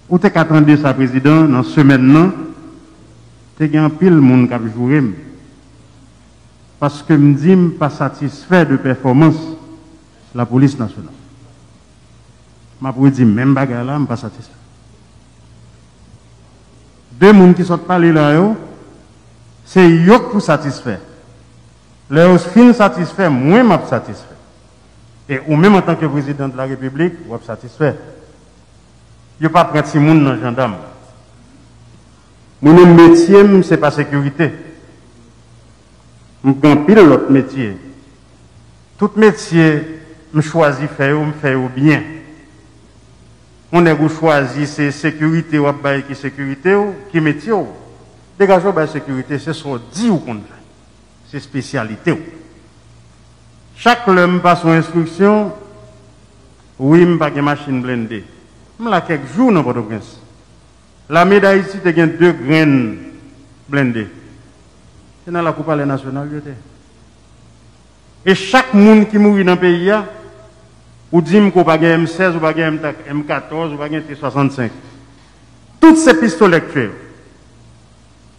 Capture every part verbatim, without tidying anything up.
Ou te ka tande sa, Prezidan, nan semèn nan, te gen anpil moun k ap joure m. Paske m di m pa satisfè de pèfòmans Lapolis Nasyonal. M ap redi menm bagay la, m pa satisfè. De moun ki sot pale la yo, se yo k pou satisfè. Lè yo fin satisfè, mwen m ap satisfè. E ou menm, antanke Prezidan de la Repiblik, w ap satisfè. Yo pa pran timoun nan jandam. Mwen menm, metye m, se pa sekirite. M gen anpil lòt metye. Tout metye m chwazi fè yo, m fè yo byen. Yon nèg ou chwazi, se sekirite w ap bay ki sekirite w, ki metye w. Degaje w bay sekirite, se sa w di w konn fè. Se espesyalite w. Chak lè m pase yon enstriksyon, wi, m pa gen machin blende. M la kèk jou nan Pòtoprens. Lame d Ayiti te gen de grenn blende. Se nan lakou Palè Nasyonal yo te. E chak moun ki mouri nan peyi a, ou di m ke w pa gen M sèz, ou pa gen M katòz, ou pa gen T swasannsenk. Tout se pistolè k tiye yo.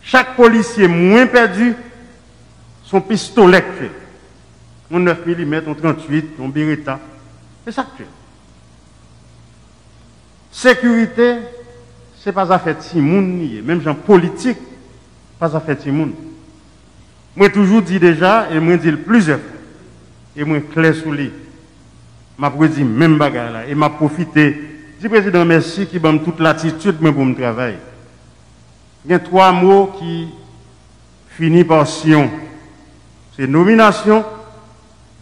Chak polisye mwen pèdi, se yon pistolè k tiye. Yon nèf milimèt, yon tranntuit, yon Beretta. Se sa k tiye. Sekirite, se pa zafè timoun li ye. Menm jan politik, pa zafè timoun. Mwen toujou di deja, e mwen di l plizyè fwa. E mwen klè sou li. M ap redi menm bagay la. E m ap pwofite di Prezidan mèsi ki ban m tout latitid mwen pou m travay. Gen twa mo ki fini pa syon. Se nominasyon,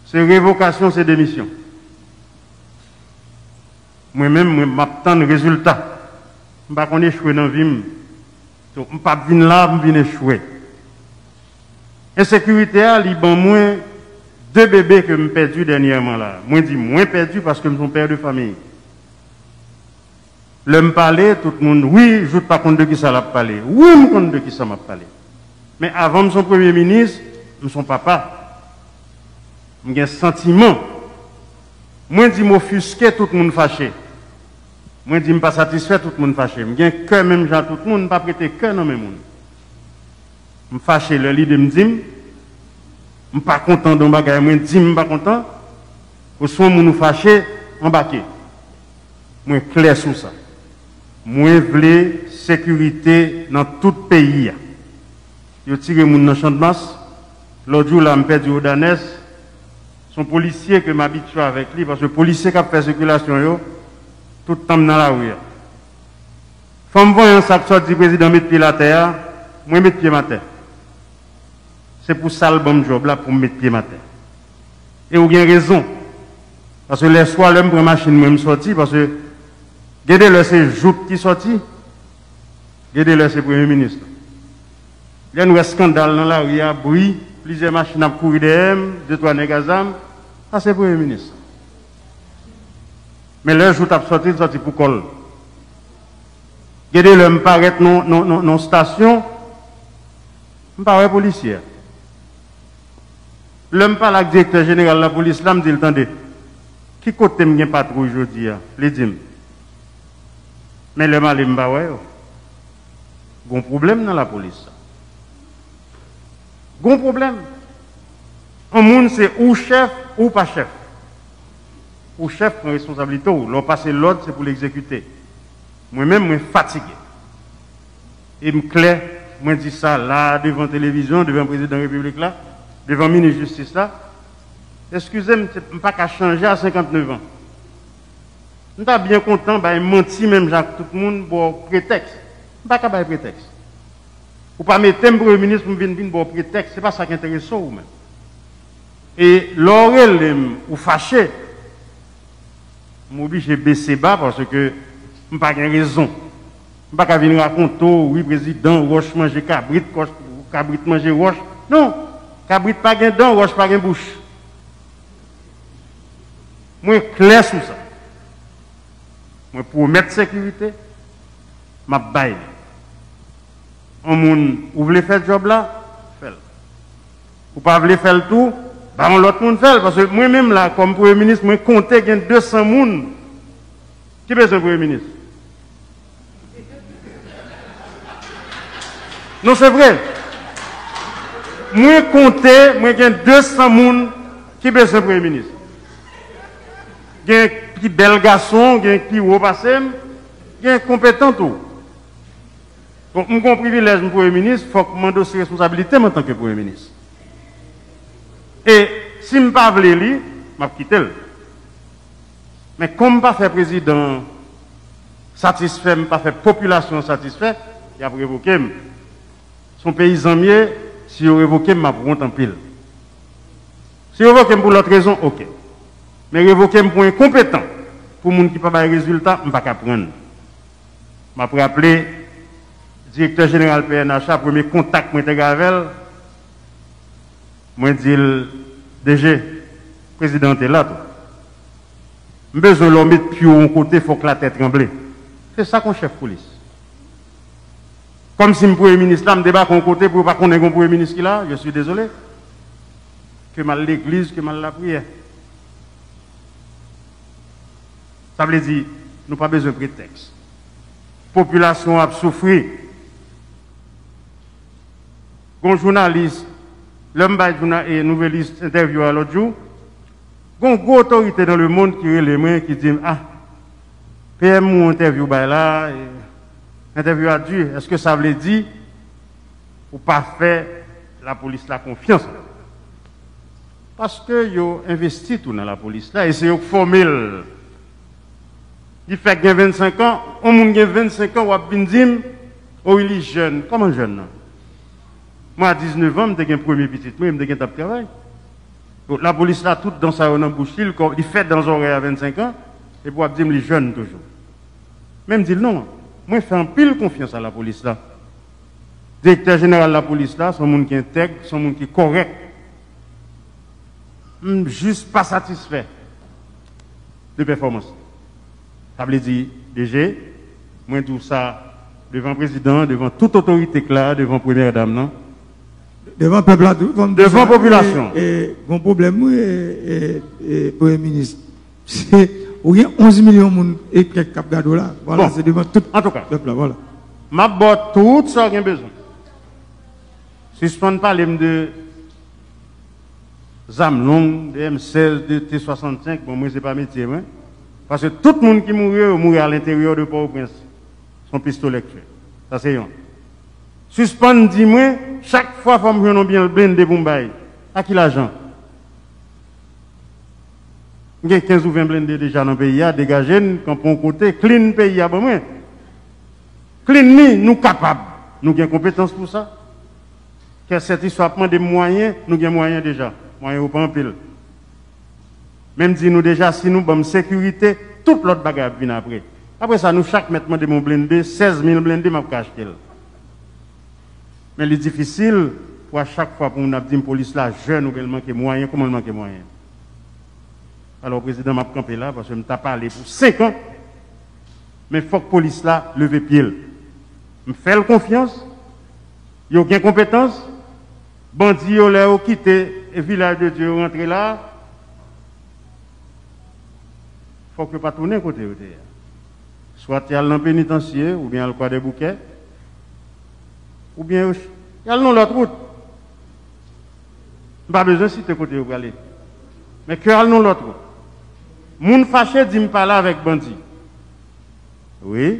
se revokasyon, se demisyon. Mwen menm, mwen, m ap tann rezilta. M pa konn echwe nan vi m. Donk, m p ap vin la, m vin echwe. Ensekirite a, li ban mwen de bebe ke m pèdi dènyèman la. Mwen di mwen pèdi paske m se yon pè de fanmi. Lè m pale, tout moun, wi, Jouthe pa konn de kisa l ap pale. Wi, m konn de kisa m ap pale. Men avan m se yon premye minis, m se yon papa. M gen santiman. Mwen di m ofiske, tout moun fache. Mwen di m pa satisfè, tout moun fache. M gen kè menm jan ak tout moun, m pa prete kè nan men moun. M fache lè lide m di m, m pa kontan de yon bagay, mwen di m m pa kontan. Ou se yon moun ou fache, anbake. Mwen klè sou sa. Mwen vle sekirite nan tout peyi a. Yo tire moun nan Channmas. Lòt jou la, m pèdi Odanès. Se yon polisye ke m abitye avèk li, paske polisye k ap fè sikilasyon yo, tout tan m nan lari a. Fanm vanyan sa k sot di prezidan met pye l atè a, mwen met pye m atè. Se pou sa l ban m djòb la pou m met pye m atè. E ou gen rezon. Paske lèswa, lè m pran machin mwen, m sòti, paske gen de lè se Jouthe ki sòti, gen de lè se premye minis la. Lè n wè eskandal nan lari a, bri, plizyè machin ap kouri dèyè m, de twa nèg a zam, sa se premye minis la. Men lè Jouthe ap sòti, l sòti pou kò l. Gen de lè m parèt nan, nan, nan, nan stasyon, m pa wè polisye a. Lè m pale ak direktè jeneral lapolis la, m di l, tande, ki kote m gen patwouy jodi a? Li di m. Men lè m ale, m pa wè yo. Gon pwoblèm nan lapolis sa. Gon pwoblèm. Yon moun se ou chèf ou pa chèf. Ou chèf pran responsablite w. Lè w pase lòd, se pou l egzekite. Mwen menm, mwen fatige. E m klè, mwen di sa la, devan televizyon, devan prezidan repiblik la, devan minis jistis la. Eskize m, se, m pa ka chanje a senkantnèf an. M ta byen kontan bay manti menm jan ak tout moun, ba w pretèks. M pa ka bay pretèks. Ou pa mete m premye minis pou m vin, vin ba w pretèks. Se pa sa k enterese w, ou menm. E lè w rele m, ou fache, m oblije bese ba paske m pa gen rezon. M pa ka vin rakonte w, wi, prezidan, wòch manje kabrit, kòch, kabrit manje wòch. Non! Kabrit pa gen dan, wòch pa gen bouch. Mwen klè sou sa. Mwen pwomèt sekirite, m ap bay li. Yon moun, ou vle fè djòb la, fè l. Ou pa vle fè l tou, ba yon lòt moun fè l. Paske mwen menm la, kòm premye minis, mwen konte gen de san moun ki bezwen premye minis. Non, se vre. Mwen konte, mwen gen de san moun ki bezwen premye minis. Gen ki bèl gason, gen ki wo pase m, gen konpetan tou. Bon, m gen yon privilèj, m premye minis, fòk m andosse responsabilite m antanke premye minis. E si m pa vle li, m ap kite l. Men kòm m pa fè prezidan an satisfè, m pa fè popilasyon an satisfè, y ap revoke m. Se yon peyizan m ye, si yo revoke m, m ap wont anpil. Si yo revoke m pou lòt rezon, oke. Men revoke m pou enkonpetan, pou moun ki pa bay rezilta, m pa ka pran l. M ap raple, direktè jeneral P N H la, premye kontak mwen te gen avè l, mwen di l, D G, prezidan an te la tou. M bezwen lè w met pye w yon kote, fòk latè tranble. Se sa k yon chèf polis. Kòmsi m premye minis la, m debake yon kote pou yo pa konnen gen yon premye minis ki la, je suis désolé. Ke m al legliz, ke m al lapriyè. Sa vle di, nou pa bezwen pretèks. Popilasyon an ap soufri. Gon jounalis, lè m bay jouna-, e, Nouvelliste entèvyou a lòt jou, gon gwo otorite nan lemonn ki rele mwen, ki di m, ah, P M ou entèvyou bay la, e, entèvyou a di, èske sa vle di ou pa fè lapolis la konfyans ankò? Paske yo envesti tou nan lapolis la, e se yo k fòme l. Li fèk gen vennsenk an, yon moun gen vennsenk an, w ap vin di m, o wi, li jèn. Kòman jèn nan? Mwen, a diznèf an, m te gen premye pitit mwen, m te gentan ap travay. Donk, lapolis la, tout dan sa yo nan bouch li, li kò-, li fè dan zòrèy a vennsenk an, epi w ap di m li jèn toujou. Men m di l non, mwen fè anpil konfyans a lapolis la. Direktè jeneral lapolis la, se yon moun ki entèg, se yon moun ki kòrèk. M jis pa satisfè de pèfòmans. Sa vle di, D G, mwen di w sa devan prezidan an, devan tout otorite k la, devan premyè dam nan. Devan pèp la tou, fò m di sa. Devan popilasyon. E, e, gon pwoblèm, wi, e, e, e, premye minis. Se, ou gen onz milyon moun e kèk k ap gade w la. Vwala, bon, se devan tout, antouka, pèp la, vwala. M ap ba w tout sa w gen bezwen. Sispann pale m de zam long, de M sèz, de T swasannsenk. Bon, mwen, se pa metye mwen. Paske tout moun ki mouri yo, yo mouri alenteryè de Pòtoprens. Se yon pistolè k tiye. Sa se yon. Sispann di mwen, chak fwa fò m jwenn yon byen blende pou m bay. A ki lajan? M gen kenz ou ven blende deja nan peyi a, degaje n, kanpe yon kote, clean peyi a ban mwen. Clean li, nou kapab. Nou gen konpetans pou sa. Kè sètisfè ap mande m mwayen, nou gen mwayen deja. Mwayen yo pa anpil. Men m di nou deja, si nou ban m sekirite, tout lòt bagay ap vin apre. Apre sa, nou chak mèt mande m yon blende, sèz mil blende, m ap ka achte l. Men li difisil pou a chak fwa pou moun ap di m polis la jèn oubyen l manke mwayen, kòman l manke mwayen? Alò, prezidan, m ap kanpe la, paske m ta pale pou senk an, men fòk polis la leve pye l. M fè l konfyans, yo gen konpetans, bandi yo, lè yo kite Vilaj de Dye, yo rantre la, fòk yo pa tounen kote yo te ye a. Swat y al nan Penitansye, oubyen al Kwadèboukè, oubyen yo ch-, y al nan lòt wout. M pa bezwen site kote yo prale. Men ke al nan lòt wout. Moun fache di m pale avèk bandi. Wi.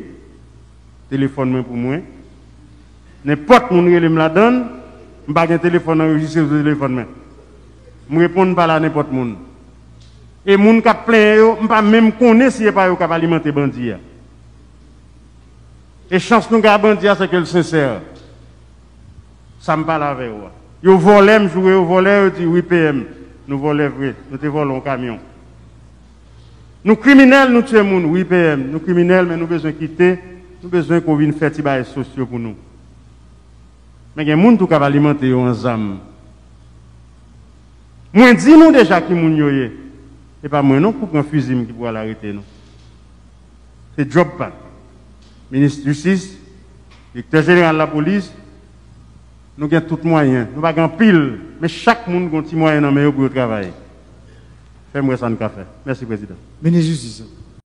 Telefòn mwen pou mwen. Nenpòt moun rele m ladann, m pa gen telefòn anrejistre sou telefòn mwen. M reponn pale a nenpòt moun. E moun k ap plenyen yo, m pa menm konnen si e pa yo k ap alimante bandi a. E chans nou gen a bandi a, se ke l sensè. Sa m pale avè yo a. Yo vòlè, m joure yo vòlè, yo di, wi, P M, nou vòlè vre, nou te vòlè yon kamyon. Nou kriminèl, nou tiye moun, wi, P M, nou kriminèl, men nou bezwen kite, nou bezwen ke w vin fè ti bagay sosyo pou nou. Men gen moun tou k ap alimante yo an zam. Mwen di nou deja ki moun yo ye. E pa mwen non k pou pran fizi m ki pou al arete nou. Se djòb pa m. Minis jistis, direktè jeneral lapolis, nou gen tout mwayen. Nou pa gen anpil, men chak moun gen yon ti mwayen nan men yo pou yo travay. Fè m wè sa n ka fè. Mèsi, prezidan. Minis jistis.